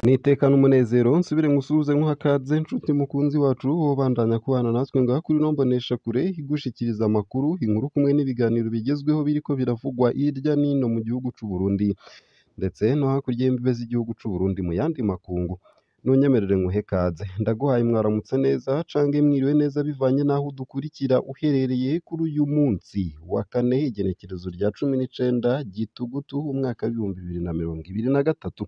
N'iteka n'umunezero nsubire ngusuhuze nkuha ikaze nshuti mukunzi wacu wobandanya kubana natwe ngaha kuri ino mboneshakure igushikiriza amakuru, inkuru kumwe n'ibiganiro bigezweho biriko biravugwa hirya n'ino mu gihugu c'u Burundi ndetse no hakurya y'imbibe z'igihugu c'u Burundi mu yandi makungu. Nunyemerere nkuhe ikaze, ndaguhaye mwaramutse neza canke mwiriwe neza bivanye n'aho udukurikira uherereye kuri uyu munsi wa kane igenekerezo rya 19 Gitugutu umwaka w'2023.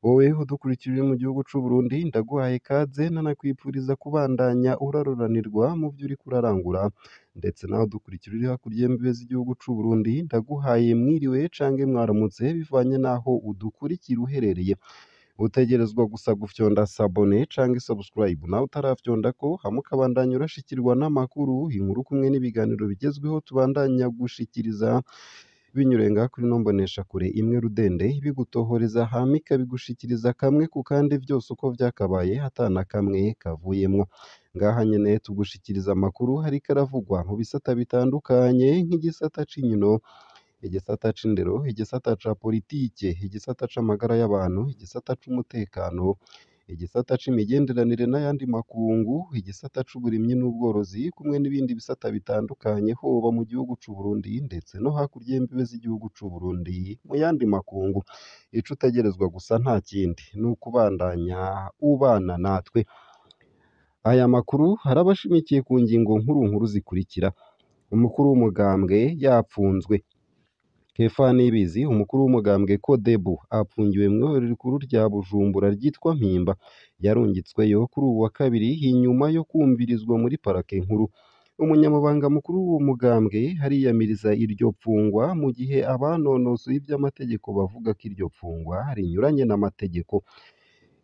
Wowe udukurikira uri mu gihugu c'u Burundi ndaguhaye ikaze nanakwipfuriza kubandanya uraroranirwa mu vyo uriko urarangura, ndetse nawe udukurikira uri hakurya y'imbibe z'igihugu c'u Burundi ndaguhaye mwiriwe canke mwaramutse bivanye n'aho udukurikira uherereye. Utegerezwa gusa gufyonda s'abonner canke subscribe nawe utarafyondako hama ukabandanya urashikirwa n'amakuru, inkuru kumwe n'ibiganiro bigezweho tubandanya gushikiriza binyuriye ngaha kuri ino mboneshakure imwe rudende ibigutohoreza hama ikabigushikiriza kamwe ku kandi vyose uko vyakabaye ata na kamwe kavuyemwo. Ngaha nyene tugushikiriza amakuru hariko aravugwa mu bisata bitandukanye nk'igisata c'inkino, igisata c'indero, igisata ca politike, igisata c'amagara y'abantu, igisata c'umutekano, igisata c'imigenderanire n'ayandi makungu, igisata c'uburimyi n'ubworozi kumwe n'ibindi bisata bitandukanye hoba mu gihugu c'u Burundi ndetse no hakurya y'imbibe z'igihugu c'u Burundi mu yandi makungu. Ico utegerezwa gusa nta kindi ni ukubandanya ubana natwe. Aya makuru araba ashimikiye ku ngingo nkuru nkuru zikurikira: umukuru w'umugambwe yapfunzwe, Kefa Nibizi umukuru w'umugambwe Codebu apfungiwe mw'ibohero rikuru rya Bujumbura ryitwa Mpimba, yarungitsweyo kuri uwu wa kabiri inyuma yo kumvirizwa muri parake nkuru. Umunyamabanga mukuru w'uwo mugambwe ariyamiriza iryo pfungwa mu gihe abanonosoye ivy'amategeko bavuga ko iryo pfungwa rinyuranye n'amategeko.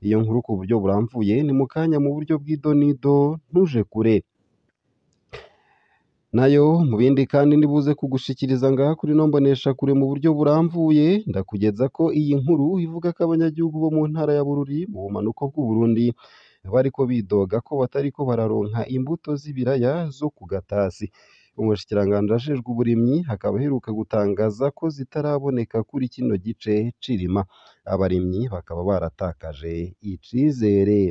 Iyo nkuru ku buryo buramvuye ni mu kanya mu buryo bw'idonido ntuje kure. Nayo mu bindi kandi ndibuze kugushikiriza ngaha kuri ino mboneshakure mu buryo buramvuye, ndakugeza ko iyi nkuru ivuga ko abanyagihugu bo mu ntara ya Bururi mu bumanuko bw'Uburundi bariko bidoga ko batariko bararonka imbuto z'ibiraya zo ku gatasi. Umushikiranganji ajejwe uburimyi akaba aheruka gutangaza ko zitaraboneka kuri kino gice c'irima, abarimyi bakaba baratakaje icizere.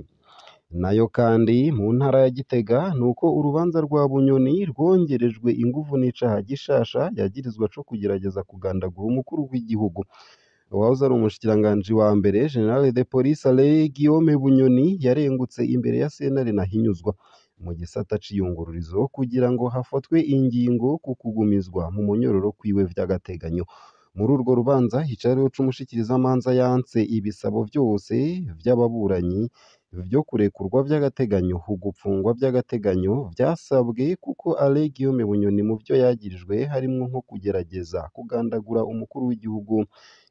Nayo kandi mu ntara ya Gitega nuko urubanza rwa Bunyoni rwongerejwe inguvu n'icaha gishasha yagirizwa co kugerageza kugandagura umukuru w'igihugu. Uwahoze ari umushikiranganji wa mbere General de Police Alain Guillaume Bunyoni yarengutse imbere ya sentare ntahinyuzwa mu gisata c'iyungururizo kugira ngo hafatwe ingingo ku kugumizwa mu munyororo kwiwe vy'agateganyo. Muri urwo rubanza icariho c'umushikirizamanza yanse ibisabo vyose vy'ababuranyi vyo kurekurwa vy'agateganyo, ugupfungwa vy'agateganyo vyasabwe kuko Alain Guillaume Bunyoni mu vyo yagirijwe harimwo nko kugerageza kugandagura umukuru w'igihugu.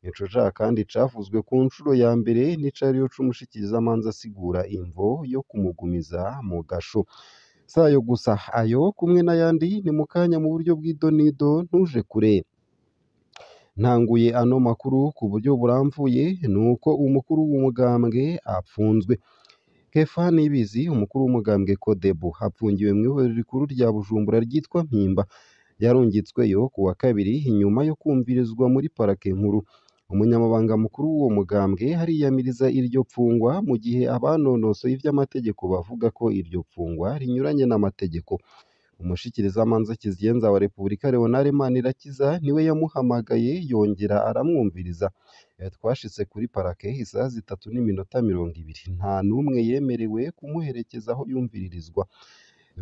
Ico caha kandi cavuzwe ku nshuro ya mbere n'icariho c'umushikirizamanza asigura imvo yo kumugumiza mu gasho. Sayo gusa ayo kumwe n'ayandi ni mu kanya mu buryo bw'idonido ntuje kure. Ntanguye ano makuru ku buryo buramvuye nuko umukuru w'umugambwe apfunzwe. Kefa Nibizi umukuru w'umugambwe Codebu apfungiwe mw'ibohero rikuru rya Bujumbura ryitwa Mpimba, yarungitsweyo ku wa kabiri inyuma yo kumvirizwa muri parake nkuru. Umunyamabanga mukuru w'uwo mugambwe ariyamiriza iryo pfungwa mu gihe abanonosoye ivy'amategeko bavuga ko iryo pfungwa rinyuranye n'amategeko. Umushikirizamanza Kizigenza wa Repubulika Leonard Manirakiza niwe yamuhamagaye yongera aramwumviriza. Twashitse kuri parake isaha 3:20, nta n'umwe yemerewe kumuherekeza aho yumviririzwa.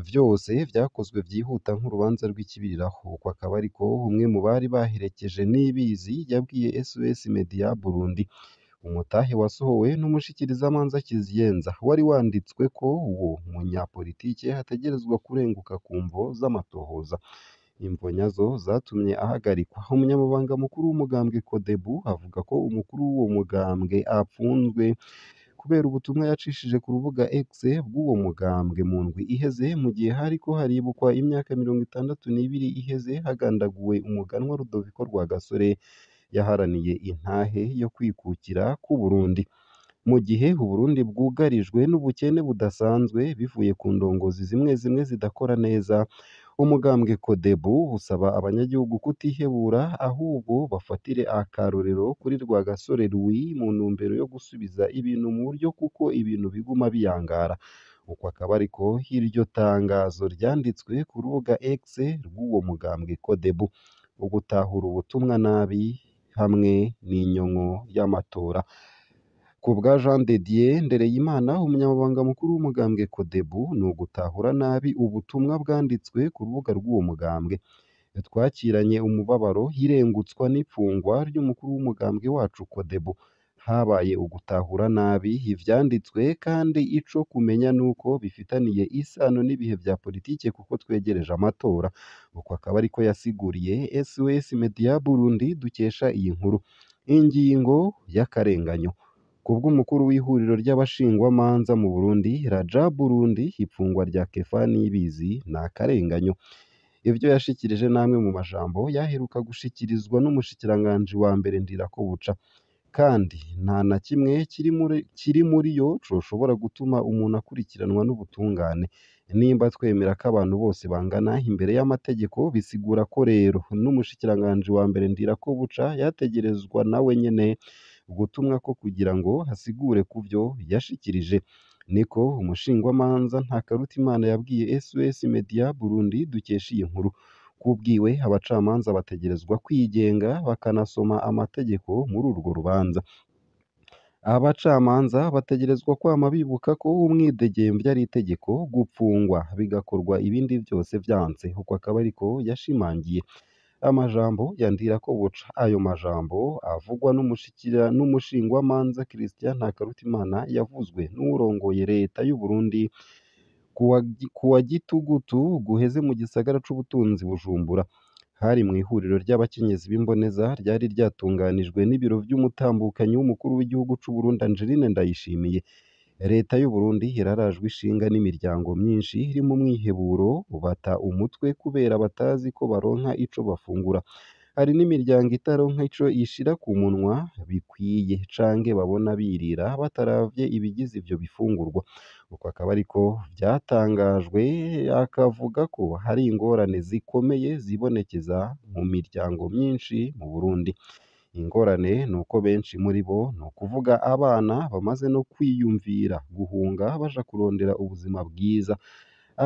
Vyose vyakozwe vyihuta nk'urubanza rw'ikibiriraho. Uko akaba ariko umwe mu bari baherekeje Nibizi yabwiye SOS Media Burundi. Umutahe wasohowe n'umushikirizamanza Kizigenza wari wanditswe ko uwo munyapolitike ategerezwa kurenguka ku mvo z'amatohoza. Imvo nyazo zatumye ahagarikwa. Umunyamabanga mukuru w'umugambwe Codebu avuga ko umukuru w'uwo mugambwe apfunzwe kubera ubutumwa yacishije ku rubuga X bw'uwo mugambwe mu ndwi iheze mu gihe hariko haribukwa imyaka 62 iheze hagandaguwe umuganwa Rudoviko Rwagasore yaharaniye intahe yo kwikukira k'Uburundi. Mu gihe Uburundi bwugarijwe n'ubukene budasanzwe bivuye ku ndongozi zimwe zimwe zidakora neza, Umugambwe Kodebu usaba abanyagihugu kutihebura ahubwo bafatire akarorero kuri Rwagasore Louis mu ntumbero yo gusubiza ibintu mu buryo kuko ibintu biguma biyangara. Uko akaba ariko iryo tangazo ryanditswe ku rubuga X rw'uwo mugambwe Kodebu. Ugutahura ubutumwa nabi hamwe n'inyonko y'amatora. Ku bwa Jean de Dieu Ndereyimana, umunyamabanga mukuru w'umugambwe Kodebu, ni ugutahura nabi ubutumwa bwanditswe ku rubuga rw'uwo mugambwe. Twakiranye umubabaro irengutswa n'ipfungwa ry'umukuru w'umugambwe wacu Kodebu. Habaye ugutahura nabi ivyanditswe kandi ico kumenya nuko bifitaniye isano n'ibihe vya politike kuko twegereje amatora. Uko akaba ariko yasiguriye SOS Media Burundi dukesha iyi nkuru. Ingingo y'akarenganyo. Kubw'umukuru w'ihuriro ry'abashingwamanza mu Burundi, Raja Burundi, ipfungwa rya Kefa Niyibizi ni akarenganyo. Ivyo yashikirije n'amwe mu majambo yaheruka gushikirizwa n'umushikiranganji wa mbere Ndirakobuca. Kandi nta na kimwe kiri muri yo coshobora gutuma umuntu akurikiranwa n'ubutungane. Nimba twemera ko abantu bose bangana imbere y'amategeko, bisigura ko rero n'umushikiranganji wa mbere Ndirakobuca yategerezwa nawe nyene gutumwa ko kugira ngo asigure kuvyo yashikirije. Niko umushingwamanza Ntakarutimana yabwiye SOS Media Burundi dukesha iyi nkuru. Kubwiwe, abacamanza bategerezwa kwigenga bakanasoma amategeko muri urwo rubanza. Abacamanza bategerezwa kwama bibuka ko umwidegemvya ari itegeko, gupfungwa bigakorwa ibindi vyose vyanse. Uko akaba ariko yashimangiye. Amajambo ya Ndirakobuca. Ayo majambo avugwa n'umushingwamanza Christian Ntakarutimana yavuzwe n'uwurongoye leta y'u Burundi kuwa Gitugutu guheze mu gisagara c'ubutunzi Bujumbura. Hari mw'ihuriro ry'abakenyezi b'imboneza ryari ryatunganijwe n'ibiro vy'umutambukanyi w'umukuru w'igihugu c'u Burundi Angeline Ndayishimiye. Leta y'u Burundi irarajwe ishinga n'imiryango myinshi iri mu mwiheburo bata umutwe kubera batazi ko baronka ico bafungura. Hari n'imiryango itaronka ico ishira ku munwa bikwiye canke babona birira bataravye ibigize ivyo bifungurwa. Uko akaba ariko vyatangajwe, akavuga ko hari ingorane zikomeye zibonekeza mu miryango myinshi mu Burundi. Ingorane nuko benshi muri bo, ni ukuvuga abana, bamaze no kwiyumvira guhunga baja kurondera ubuzima bwiza.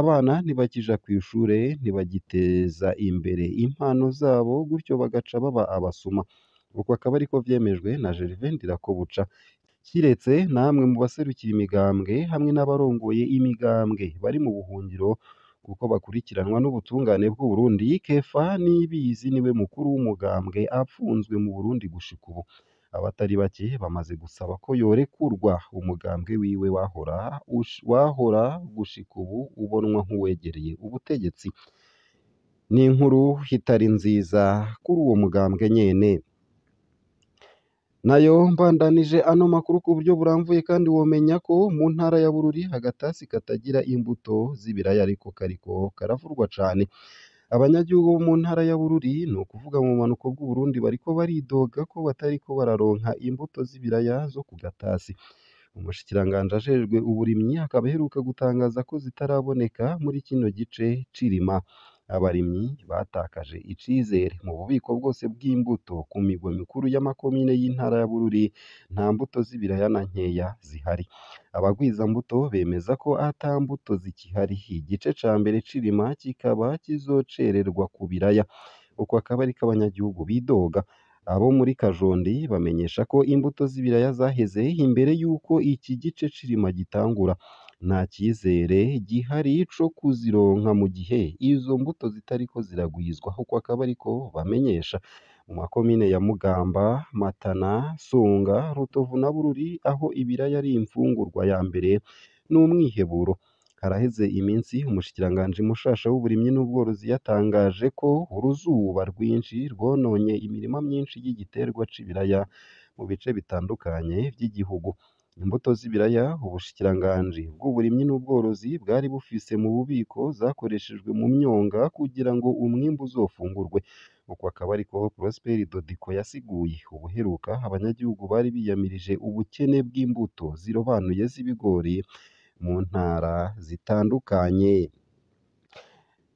Abana ntibakija kw'ishure, ntibagiteza imbere impano zabo, gutyo bagaca baba abasuma. Uko akaba ariko vyemejwe na Gervais Ndirakobuca. Kiretse namwe mu baserukira imigambwe hamwe n'abarongoye imigambwe bari mu buhungiro kuko bakurikiranwa n'ubutungane bw'u Burundi, Kefa Niyibizi niwe mukuru w'umugambwe apfunzwe mu Burundi gushika ubu. Abatari bake bamaze gusaba ko yorekurwa, umugambwe wiwe wahora gushika ubu ubonwa nk'uwegereye ubutegetsi. Ni inkuru itari nziza kuri uwo mugambwe nyene. Nayo mbandanije ano makuru ku buryo burambuye, kandi womenya ko mu ntara ya Bururi agatasi katagira imbuto z'ibiraya ariko kariko karavurwa cane. Abanyagihugu bo mu ntara ya Bururi, ni ukuvuga mu bumanuko bw'Uburundi, bariko baridoga ko batariko bararonka imbuto z'ibiraya zo ku gatasi. Umushikiranganji ajejwe uburimyi akaba aheruka gutangaza ko zitaraboneka muri kino gice c'irima. Abarimyi batakaje icizere mu bubiko bwose bw'imbuto ku migwa mikuru y'amakomine y'intara ya Bururi, nta mbuto z'ibiraya na nkeya zihari. Abagwizambuto bemeza ko ata mbuto zikihari. Igice ca mbere c'irima kikaba kizocererwa ku biraya. Uko akaba ariko abanyagihugu bidoga. Abo muri Kajondi bamenyesha ko imbuto z'ibiraya zaheze imbere y'uko iki gice c'irima gitangura. Nta cizere gihari co kuzironka mu gihe izo mbuto zitariko ziragwizwa. Uko akaba ariko bamenyesha. Mu makomine ya Mugamba, Matana, Songa, Rutovu na Bururi, aho ibiraya ari imfungurwa ya mbere n'umwiheburo. Haraheze iminsi umushikiranganji mushasha w'uburimyi n'ubworozi yatangaje ko uruzuba rwinshi rwononye imirima myinshi y'igiterwa c'ibiraya mu bice bitandukanye vy'igihugu. Imbuto z'ibiraya ubushikiranganji bw'uburimyi n'ubworozi bwari bufise mu bubiko zakoreshejwe mu myonga kugira ngo umwimbu uzofungurwe. Uko akaba ariko Prosper Dodiko yasiguye. Ubuheruka abanyagihugu bari biyamirije ubukene bw'imbuto zirobanuye z'ibigori mu ntara zitandukanye.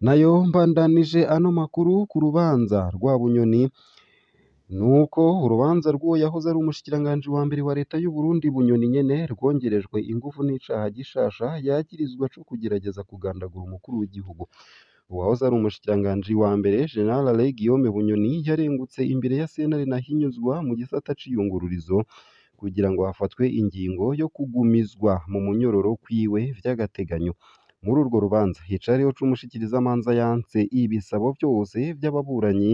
Nayo mbandanije ano makuru ku rubanza rwa Bunyoni, nuko urubanza rw'uwo yahoze ari umushikiranganji wa mbere wa leta y'u Burundi Bunyoni nyene rwongerejwe ingufu n'icaha gishasha yagirizwa co kugerageza kugandagura umukuru w'igihugu. Uwahoze ari umushikiranganji wa mbere General Alain Guillaume Bunyoni yarengutse imbere ya sentare Ntahinyuzwa mu gisata c'iyungururizo kugira ngo hafatwe ingingo yo kugumizwa mu munyororo kwiwe vy'agateganyo. Muri urwo rubanza hicariho c'umushikirizamanza yanse ibisabo vyose vy'ababuranyi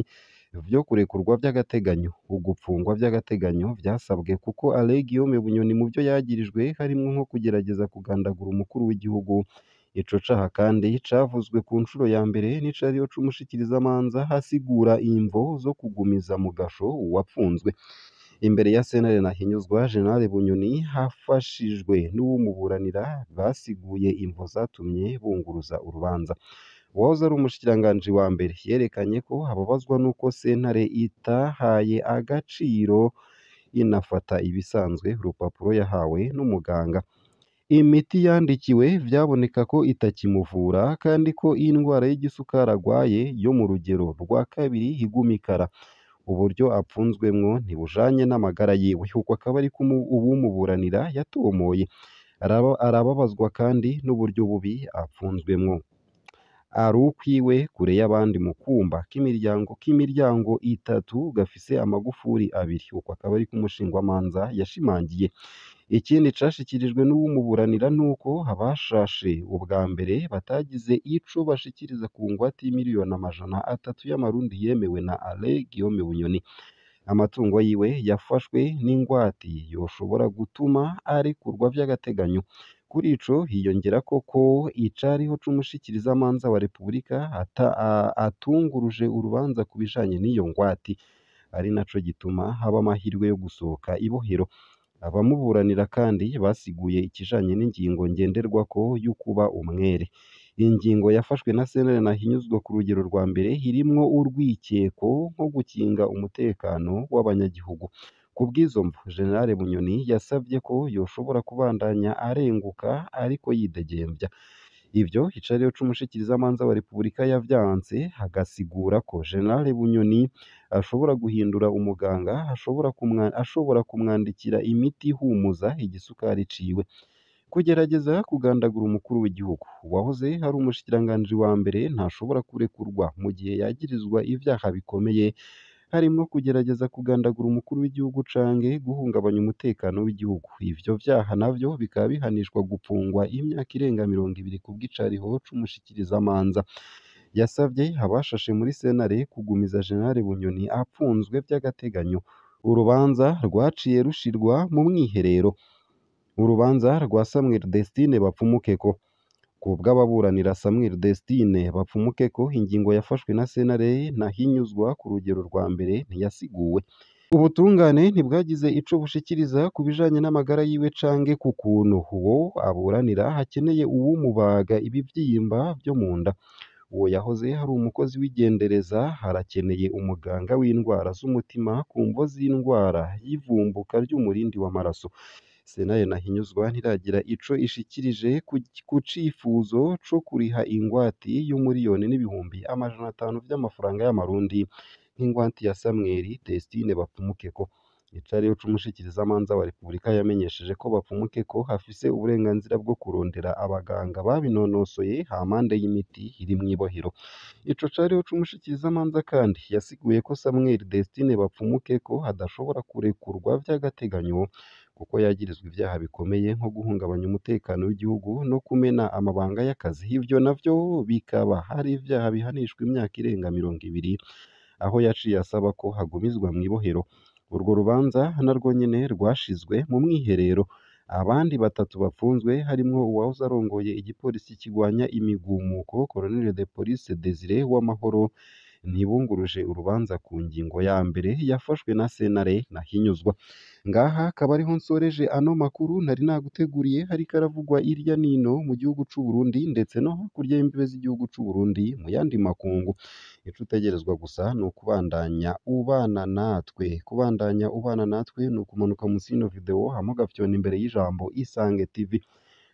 vyo kurekurwa vy'agateganyo. Ugupfungwa vy'agateganyo vyasabwe kuko Alain Guillaume Bunyoni mu vyo yagirijwe harimwo nko kugerageza kugandagura umukuru w'igihugu. Ico caha kandi cavuzwe ku nshuro ya mbere n'icariho c'umushikirizamanza asigura imvo zo kugumiza mu gasho uwapfunzwe. Imbere ya sentare Ntahinyuzwa, General Bunyoni hafashijwe n'uwumuburanira basiguye imvo zatumye bunguruza urubanza. Uwahoze ari umushikiranganji wa mbere yerekanye ko ababazwa n'uko sentare itahaye agaciro inafata ibisanzwe urupapuro yahawe n'umuganga. Imiti yandikiwe vyaboneka ko itakimuvura kandi ko indwara y'igisukari agwaye yo mu rugero rwa kabiri iguma ikara. Uburyo apfunzwemwo ntibujanye n'amagara yiwe, uko akaba ariko uwumuburanira yatomoye. Arababazwa kandi n'uburyo bubi apfunzwemwo. Ari ukwiwe kure y'abandi mu kumba k'imiryango itatu gafise amagufuri abiri, uko akaba ariko umushingwamanza yashimangiye. Ikindi cashikirijwe n'uwumuburanira nuko abashashe ubwa mbere batagize ico bashikiriza ku ngwate y'imiliyoni 300 y'amarundi yemewe na Alain Guillaume Bunyoni. Amatungo yiwe yafashwe n'ingwate yoshobora gutuma arekurwa vy'agateganyo. Kuri ico hiyongerako ko icariho c'umushikirizamanza wa Repubulika atunguruje urubanza ku bijanye n'iyo ngwate, ari naco gituma haba amahirwe yo gusohoka ibohero. Abamuburanira kandi basiguye ikijanye n'ingingo ngenderwako y'ukuba umwere. Ingingo yafashwe na sentare Ntahinyuzwa ku rugero rwa mbere irimwo urwikeko nko gukinga umutekano w'abanyagihugu. Kubw'izo mvo, General Bunyoni yasavye ko yoshobora kubandanya arenguka ariko yidegemvya. Ivyo icariho c'umushikirizamanza wa Repubulika yavyanse, agasigura ko General Bunyoni ashobora guhindura umuganga, ashobora kumwandikira imiti ihumuza igisukari ciwe. Kugerageza kugandagura umukuru w'igihugu. Uwahoze ari umushikiranganji wa mbere ntashobora kurekurwa mu gihe yagirizwa ivyaha bikomeye harimwo kugerageza kugandagura umukuru w'igihugu canke guhungabanya umutekano w'igihugu. Ivyo vyaha navyo bikaba bihanishwa gupfungwa imyaka irenga 20 kubw'icariho c'umushikirizamanza. Yasavye abashashe muri sentare kugumiza General Bunyoni apfunzwe vy'agateganyo. Urubanza rwaciye rushirwa mu mwiherero. Urubanza rwa Samuel Destine Bapfumukeko. Kubw'ababuranira Samuel Destine Bapfumukeko, ingingo yafashwe na sentare Ntahinyuzwa ku rugero rwa mbere ntiyasiguwe. Ubutungane ntibwagize ico bushikiriza ku bijanye n'amagara yiwe canke ku kuntu uwo aburanira hakeneye uwumubaga ibivyimba vyo mu nda. Uwo yahoze ari umukozi w'igendereza harakeneye umuganga w'indwara z'umutima ku mvo z'indwara y'ivumbuka ry'umurindi w'amaraso. Sentare Ntahinyuzwa ntiragira ico ishikirije ku cifuzo co kuriha ingwati y'umuriyoni n'ibihumbi 500 vy'amafaranga y'amarundi nk'ingwate ya Samuel Destine Bapfumukeko. Icariho c'umushikirizamanza wa Repubulika yamenyesheje ko Bapfumukeko afise uburenganzira bwo kurondera abaganga babinonosoye hampande y'imiti iri mw'ibohero. Ico cariho c'umushikirizamanza kandi yasiguye ko Samuel Destine Bapfumukeko adashobora kurekurwa vy'agateganyo kuko yagirizwa ivyaha bikomeye nko guhungabanya umutekano w'igihugu no kumena amabanga y'akazi. Ivyo navyo bikaba ari ivyaha bihanishwa imyaka irenga 20, aho yaciye asaba ko hagumizwa mw'ibohero. Urwo rubanza narwo nyene rwashizwe mu mwiherero. Abandi batatu bapfunzwe harimwo uwahoze arongoye igipolisi kigwanya imigumuko Colonel de Police Desire Uwamahoro, ntibunguruje urubanza ku ngingo ya mbere yafashwe na sentare Ntahinyuzwa. Ngaha akaba ariho nsoreje ano makuru nari naguteguriye, hariko aravugwa irya nino mu gihugu c'u Burundi ndetse no hakurya y'imbibe z'igihugu c'u Burundi mu yandi makungu. Ico utegerezwa gusa ni ukubandanya ubana natwe. Kubandanya ubana natwe ni ukumanuka munsi y'ino video hama ugafyona imbere y'ijambo Isange TV.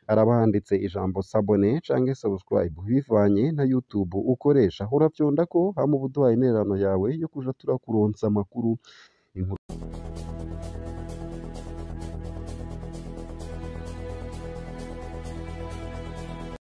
Haraba handitse ijambo s'abonner canke subscribe bivanye na YouTube ukoresha, urafyondako hama uba uduhaye intererano yawe yo kuja turakuronsa amakuru, inkuru.